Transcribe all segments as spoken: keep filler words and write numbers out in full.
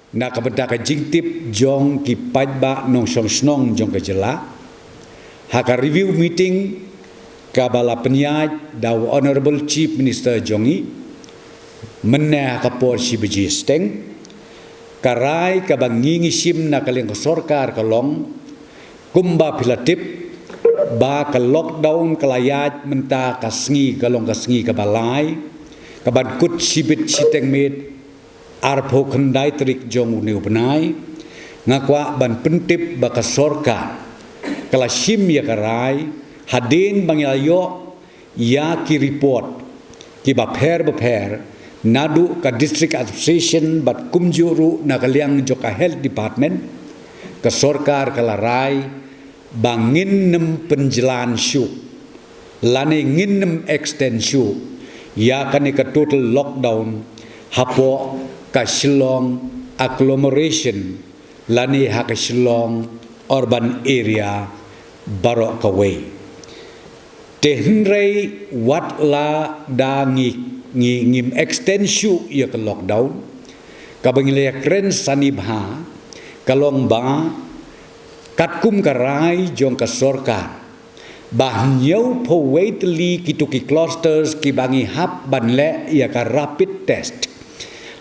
Na ka bynta ka jingtip jong ki paidbah nongshong shnong jong ka jylla, ha ka review meeting kaba la pynïaid da u Honorable Chief Minister jong ngi mynne ha ka por shi baje shiteng, ka rai kaba ngi ngi shim na ka liang ka sorkar ka long, kumba phi la tip ba ka lockdown ka la ïaid mynta ka sngi, ka long ka sngi kaba lai, kaban kut shibit shiteng miet arphew khyndai tarik jong une u bnai. Nga kwah ban pyntip ba ka sorkar ka la shim ïa ka rai hadien ba ngi la ïoh ïa ki report kiba pher bapher naduh ka District Administration bad kumjuh ruh na ka liang jong ka Health Department. Ka sorkar ka la rai ba ngin nym pynjlan shuh lane ngin nym extend shuh ïa kane ka total lockdown hapoh ka Shillong agglomeration lane ha ka Shillong urban area baroh kawei. Te hynrei wat la da ngi, ngi ngim extend shuh ïa ka lockdown, kaba ngi la ïakren sani bha ka long ba katkum ka rai jong ka sorkar ba hynñiewphew wei tylli kito ki clusters kiba ngi hap ban leh ïa ka rapid test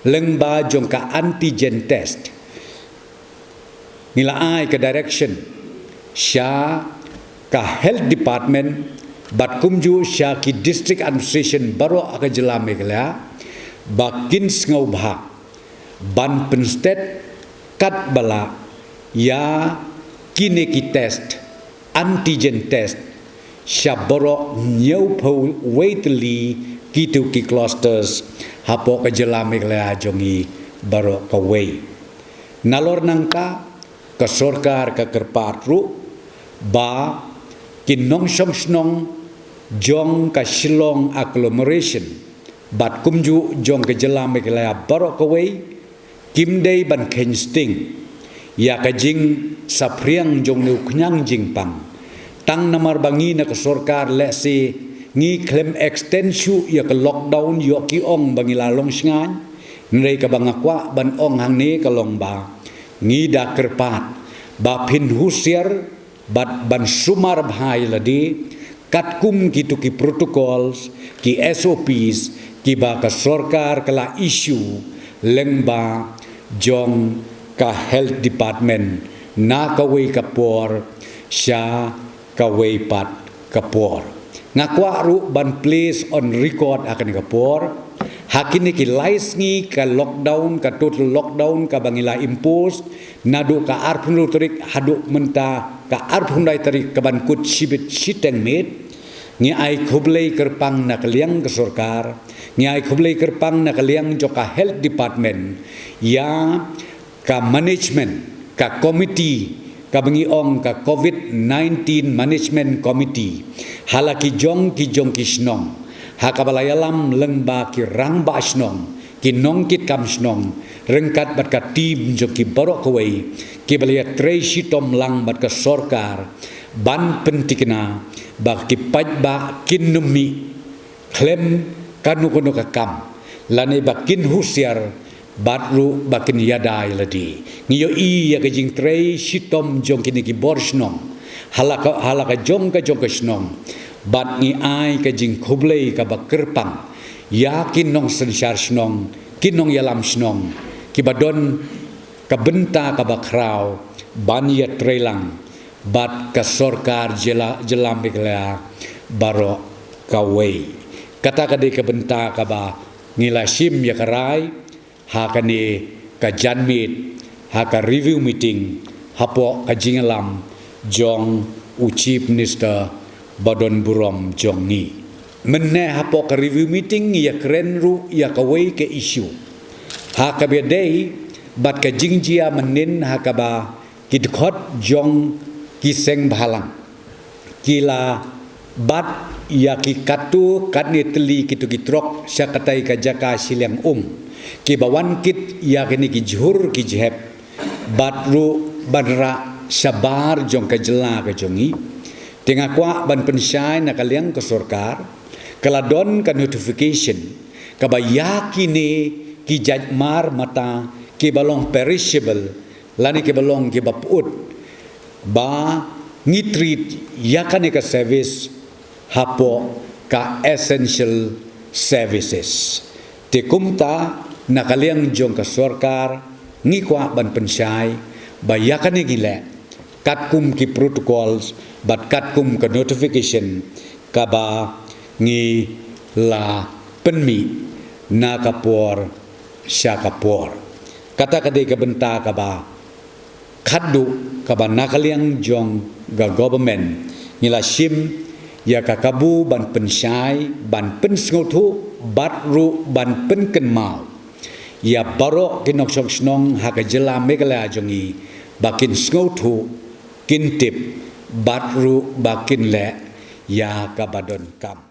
lyngba jong ka antigen test. Ngi la ai ka direction sha ka Health Department bad kumjuh sha ki District Administration baroh ha ka jylla Meghalaya ba kin sngewbha ban pynsted katba lah ïa kine ki test, antigen test, sha baroh hynñiewphew wei tylli kito ki clusters hapoh ka jylla Meghalaya jong ngi baroh kawei. Nalor nangta ka sorkar ka kyrpad ruh ba ki nongshong shnong jong ka Shillong agglomeration bad kumjuh jong ka jylla Meghalaya baroh kawei kim dei ban kheiñ sting ïa ka jingsaphriang jong une u khñiang jingpang. Tang namar ba ngi na ka sorkar lehse ngi khlem extend shuh ïa ka lockdown ïoh ki ong ba ngi la long shngaiñ. Hynrei kaba nga kwah ban ong hangne ka long ba ngi da kyrpad ba phin husiar bad ban sumar bha ïa lade katkum kito ki protocols, ki S O Ps kiba ka sorkar ka la issue lyngba jong ka Health Department na kawei ka por sha kawei pat ka por. Nga kwah ruh ban place on record ha kane ka por, ha kine ki lai sngi ka lockdown, ka total lockdown kaba ngi la impose naduh ka arphew hynriew tarik haduh mynta ka arphew khyndai tarik kaban kut shibit shiteng miet, ngi ai khublei kyrpang na ka liang ka sorkar, ngi ai khublei kyrpang na ka liang jong ka Health Department ïa ka management, ka committee kaba ngi ong ka COVID nineteen Management Committee, ha la ki jong ki jong ki shnong, ha kaba la ïalam lyngba ki rangbah shnong, ki nongkitkam shnong, ryngkat bad ka team jong ki baroh kawei kiba la ïatrei shitom lang bad ka sorkar ban pynthikna ba ki paidbah kin nym mih khlem kano kano ka kam lane ba kin husiar bad ruh ba kin ïada ïa lade. Ngi ïohi ïa ka jingtrei shitom jong kine ki bor shnong ha la ka, ha la ka jong ka jong ka shnong, bad ngi ai ka jingkhublei kaba kyrpang ïa ki nongsynshar shnong, ki nongïalam shnong kiba don ka bynta kaba khraw ban ïatrei lang bad ka sorkar jylla, jylla Meghalaya baroh kawei. Kata ka dei ka bynta kaba ngi la shim ïa ka rai ha kane ka janmiet, ha ka review meeting hapoh ka jingïalam jong u Chief Minister ba don burom jong ngi. Mynne hapoh ka review meeting ngi ïakren ruh ïa kawei ka issue ha kaba ïadei bad ka jingjia mynnin ha kaba ki dkhot jong ki seng bhalang ki la bat ïa ki katto katne tylli kito ki trok sha katai ka jaka shiliang um, kiba wan kit ïa kine ki jhur ki jhep bad ruh ban rah shabar jong ka jylla ka jong ngi. Te nga kwah ban pynshai na ka liang ka sorkar, ka la don ka notification kaba ïa kine ki jait mar mata kiba long perishable lane kiba long kiba pyut, ba ngi treat ïa kane ka service hapoh ka essential services. Te kumta, na ka liang jong ka sorkar, ngi kwah ban pynshai ba ïa kane ngi leh katkum ki protocols bad katkum ka notification kaba ngi la pynmih na ka por sha ka por. Kata ka dei ka bynta kaba khatduh kaba na ka liang jong ka government ngi la shim ïa ka kabu ban pynshai, ban pynsngewthuh bad ruh ban pynkynmaw ïa baroh ki nongshong shnong ha ka jylla Meghalaya jong ngi ba kin sngewthuh, kin tip bad ruh ba kin leh ïa kaba donkam.